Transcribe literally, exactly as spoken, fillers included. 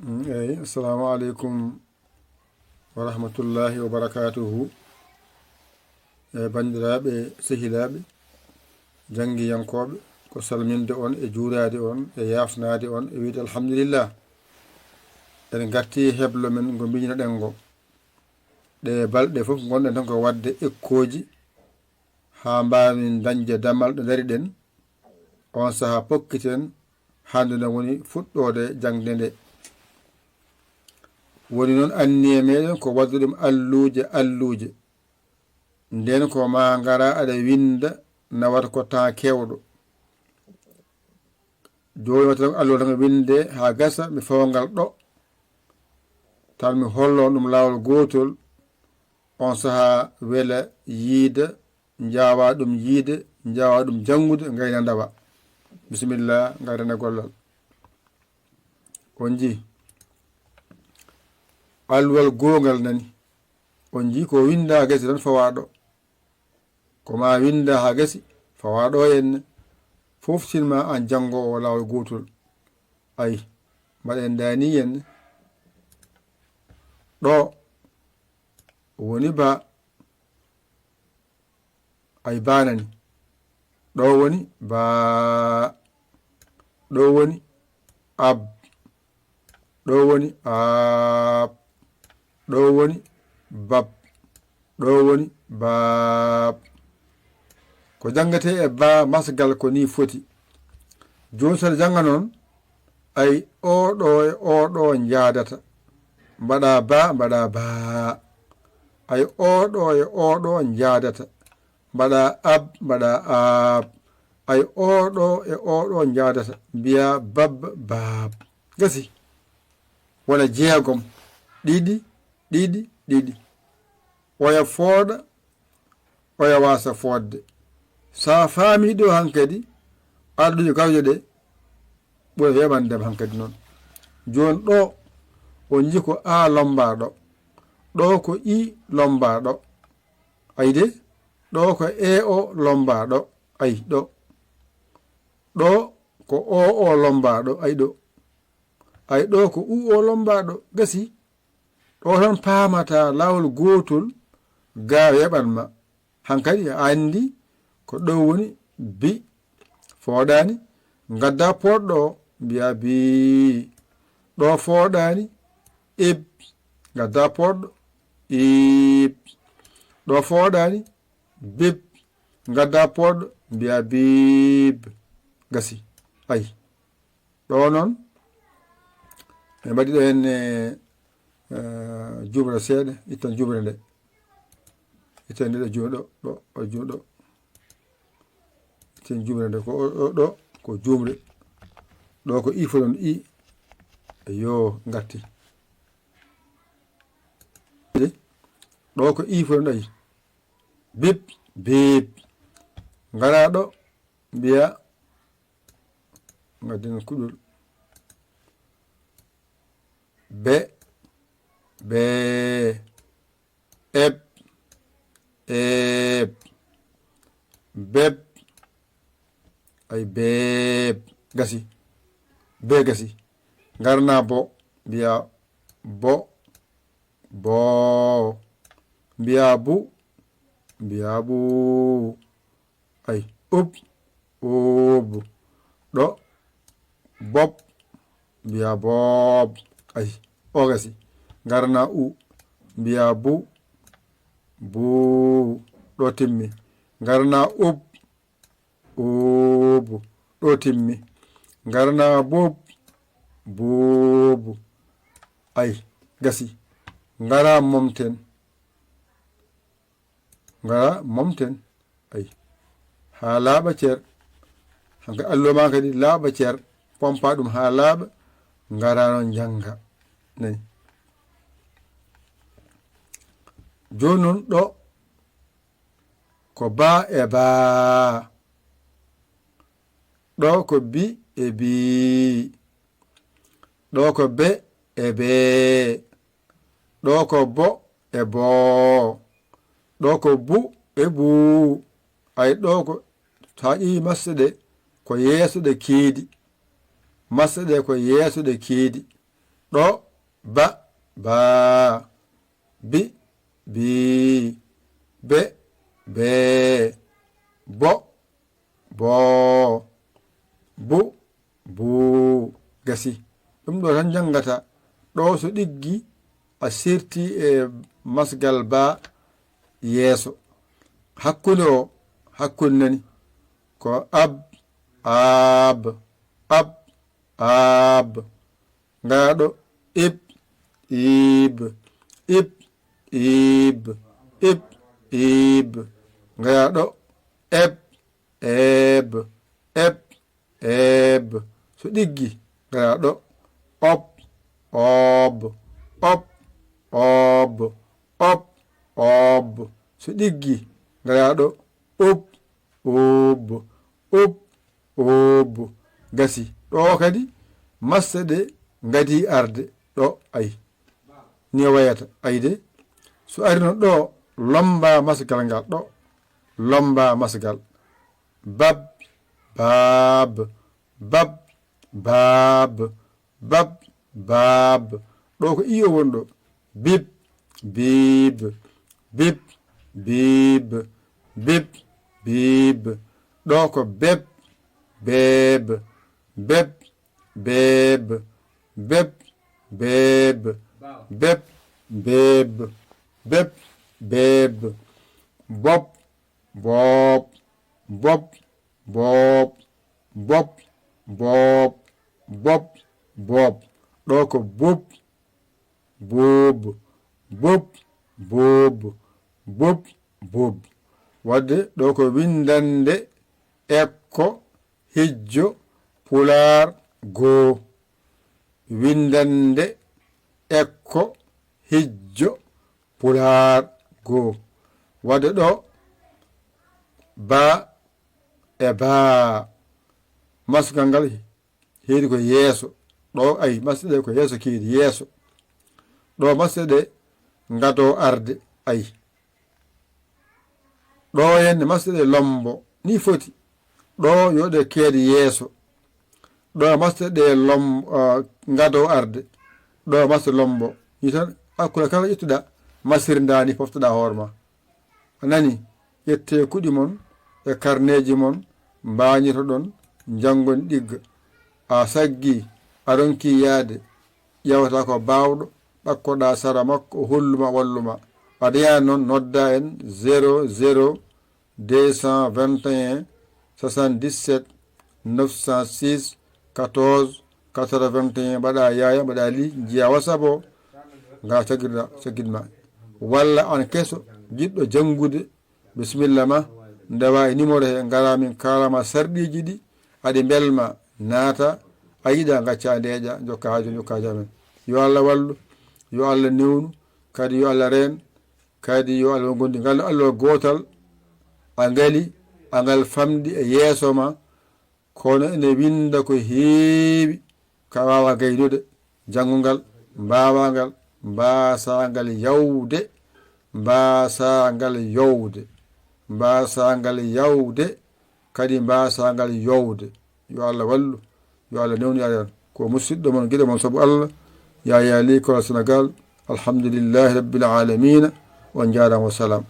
Mm, eyi, assalamu aleykum wa rahmatullahi wa barakatuhu. E banndiraaɓe, sehilaaɓe, janngiyankooɓe, ko salminde on e juuraade on e yaafnaade on e wiyde alhamdulillah. En ngartii heblo men ngo mbiinoɗen ngo. Ɗe balɗe fof ngonɗen tan ko waɗde ekkooji haa mbaawen dañde damal ɗo ndariɗen. On sahaa pokkiten hannde no woni fuɗɗoode jaŋde nde. Woni noon anniye meɗen ko waɗde ɗum alluuje alluuje. Nden ko ma ngara aɗa winnda nawata ko temps keewɗo. Jooni wata tan alluwa tan winde haa gasa mi fawa ngal ɗo. Tan mi hollo ɗum laawol gootol. On sahaa wela yiida, njaawa ɗum yiide, njaawa ɗum janngude, ngayna ndawa. Bisimilla, ngarana gollal. On njii? Alluwal goongal nani. On njii ko winnda gasi tan fawa ɗo. Ko ma winnda haa gasi, fawa ɗo henne. Fof sinma an janngoowo laawol gootol. Ay, mbaɗen dani henne. Ɗo woni ba. Ay, ba nani. Ɗo woni ba. Ɗo woni ab. Ɗo woni aab. Ɗo woni bab. Ɗo woni baab. Ko janngetee e ba masgal ko ni foti. Jooni so aɗa jannga noon, ay, oo ɗo e oo ɗo njaadata. Mbaɗa ba, mbaɗa baa. Ay, oo ɗo e oo ɗo njaadata. Mbaɗa ab, mbaɗa aab. Ay, oo ɗo e oo ɗo njaadata. Mbiya bab, baab. Gasi. Wona jeegom. Ɗiɗi, ɗiɗi, ɗiɗi. Oya fooɗa, oya waasa fooɗde. So a faamii ɗo hankadi, arɗuji gawƴe ɗe ɓura weeɓande ma hankadi noon. Jooni ɗo, on njii ko A lombaa ɗo. Ɗo ko I lombaa ɗo. Ayi de, ɗo ko E O lombaa ɗo. Ayi ɗo. Ɗo ko O O lombaa ɗo. Ayi ɗo. Ay, ɗo ko U O lombaa ɗo. Gasi. Ɗo tan paamata laawol gootol, ga weeɓan ma. Hankadi a anndi ko ɗo woni bi. Fooɗaani, ngadda poɗɗo, mbiya bi. Ɗo fooɗaani, ib. Ngadda poɗɗo, ib. Ɗo fooɗaani, bib. Ngadda poɗɗo, mbiya bib. Gasi. Ay. Ɗo noon, ɓe mbaɗi ɗo henne, eh, juumre seeɗa, ittan juumre nde. Ittan nde ɗo juumre ɗo, ɗo, ɗo juumre ɗo. Ittan juumre nde, ko o, ɗo, ɗo, ko juumre. Ɗo ko I foti noon, I. Yo, ngatti. Ɗo ko I foti noon, ayi. Bip, bip. Ngara ɗo, mbiya, ngaddina kuɗol. Be, be. Eb, eb. Beb. Ay, beeb. Gasi. Be gasi. Ngarna bo. Mbiya bo. Bo. Mbiya bu. Mbiya bu. Ay, ub. Ub. Ɗo. Bob. Mbiya bob. Ay, o gasi. Ngarna u. Mbiya bu. Bu. Ɗo timmi. Ngarna ub. Ub. Ɗo timmi. Ngarna bub. Bub. Ay, gasi. Ngara momten. Ngara momten. Ay. Haa laaɓa cer. Hanka allo ma kadi laaɓa cer. Pompa ɗum haa laaɓa. Ngara noon njannga. Nani. Jooni noon ɗo ko ba e baa. Ɗo ko bi e bii. Ɗo ko be e bee. Ɗo ko bo e boo. Ɗo ko bu e buu. Ay, ɗo ko, so a ƴeewi masɗe ɗe, ko yeeso ɗe keedi. Masɗe ɗe ko yeeso ɗe keedi. Ɗo, ba, baa. Bi, bii. Be, bee. Bo, boo. Bu, buu. Gasi. Ɗum ɗo tan njanngata. Ɗo so ɗiggi, a sirti e masgal baa yeeso. Hakkunde o, hakkunde nani. Ko ab, aab, ab, aab. Ngayaa ɗo, ib, iib, ib, iib, ib, iib. Ngayaa ɗo, eb, eeb, eb, eeb. So ɗiggi, ngayaa ɗo, op, oob, op, oob, op, oob. So ɗiggi, ngayaa ɗo, up, uub, up, uub. Gasi. Ɗo kadi, masɗe ɗe ngadii arde. Ɗo, ay. Ni o wayata. Ay de. So arino ɗo, lommba masgal ngal. Ɗo, lommba masgal. Bab, baab, bab, baab, bab, baab. Ɗo ko iyo woni ɗo. Bib, biib, bib, biib, bib, biib. Ɗo ko beb, beeb, beb, beeb, beb, beeb, beb, beeb, beb, beeb. Bob, boob, bob, boob, bob, boob, bob, boob. Ɗo ko bub, buub, bub, buub, bub, bub. Wadde ɗo ko winndannde ekko hijjo pulaar goo. Winndannde ekko hijjo pulaar goo. Wadde ɗo baa e baa. Masgal ngal heedi ko yeeso. Ɗo ay, masɗe ɗe ko yeeso keedi, yeeso. Ɗo masɗe ɗe ngadoo arde, ay. Ɗo henne masɗe ɗe lombo, ni foti. Ɗo yo ɗe keedi yeeso. Ɗo masɗe ɗe lom-, ah, ngadoo arde. Ɗo masɗe lombo. Ni tan, hakkunde kala ƴettuɗa, masirnda ni poftoɗa hoore ma. A nani, ƴettee kuɗi mon e karneeji mon, mbaañitoɗon, njanngon ɗigga. A saggii, a ronkii yahde, ƴeewata ko baawɗo, ɗakkoɗaa sara makko, o hollu ma, wallu ma. A dañaani noon, noddaa en zéro zéro deux cent vingt et un soixante-dix-sept neuf cent six quatorze quatre-vingt-un, mbaɗa Yaaya, mbaɗa Li, njiya WhatsApp o, ngara caggirɗa, caggirma. Walla aan keso, jiɗɗo janngude, bisimilla ma, ndewa e numéro he, ngara min kaalama sarɗiiji ɗi, aɗi mbelma, naata, a yiɗa, ngacca, ndeeƴa, jokka haajo, jokka haajo amen. Yo Allah wallu, yo Allah newnu, kadi yo Allah reen, kadi yo Allah won gondi ngal Allah gootal, a ngali, a ngal famɗi e yeeso ma, kono ene winnda ko heewi ka waawa gaynude, janngo ngal, mbaawa ngal, mbaasaa ngal yawde, mbaasaa ngal yowde, mbaasaa ngal yawde, kadi mbaasaa ngal yowde. Yo Allah wallu, yo Allah newnu, yo Allah. Ko musidɗo mon, giɗo mon sabu Allah, Yaya Ly, Kora Sénégal. Alhamdulillahi Rabbil Alamina. On njaaraama, wa salaam.